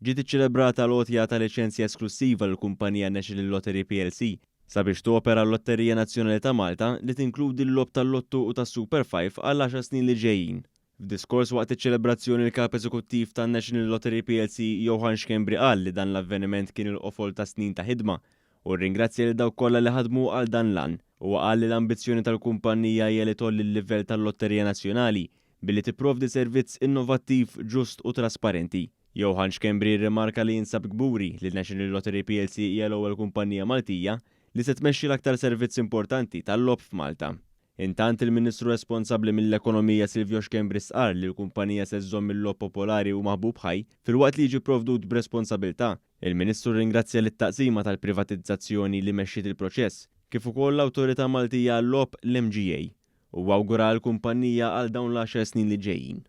ġiet iċċelebrata l-għotja ta' liċenzja esklussiva lill-kumpanija National Lottery plc sabiex topera l-Lotterija Nazzjonali ta' Malta li tinkludi l-logħob tal-Lottu u tas-Super 5 għall-għaxar snin li ġejjin. F'diskors waqt iċ-ċelebrazzjoni, l-Kap Eżekuttiv ta' National Lottery plc Johann Schembri qal li dan l-avveniment kien il-qofol ta' snin ta' ħidma u rringrazzja lil dawk kollha li ħadmu għal dan l-għan. Huwa qal li l-ambizzjoni tal-kumpanija hija li tgħolli l-livell tal-Lotterija Nazzjonali billi tipprovdi servizz innovattiv, ġust u trasparenti. Johann Schembri rrimarka li jinsab kburi li National Lottery plc hija l-ewwel kumpanija Maltija li se tmexxi l-aktar servizz importanti tal-logħob f'Malta. Intant, il-Ministru responsabbli mill-Ekonomija Silvio Schembri stqarr li l-kumpanija se żżomm il-logħob popolari u maħbub ħaj filwaqt li jiġi provdut b'responsabilità. Il-Ministru ringrazzja lit-taqsima tal-privatizzazzjoni li mexxiet il-proċess, kif ukoll l-Awtorità Maltija għal-Logħob, l-MGA. U awgura l-kumpanija għal dawn l-10 snin li ġejjin.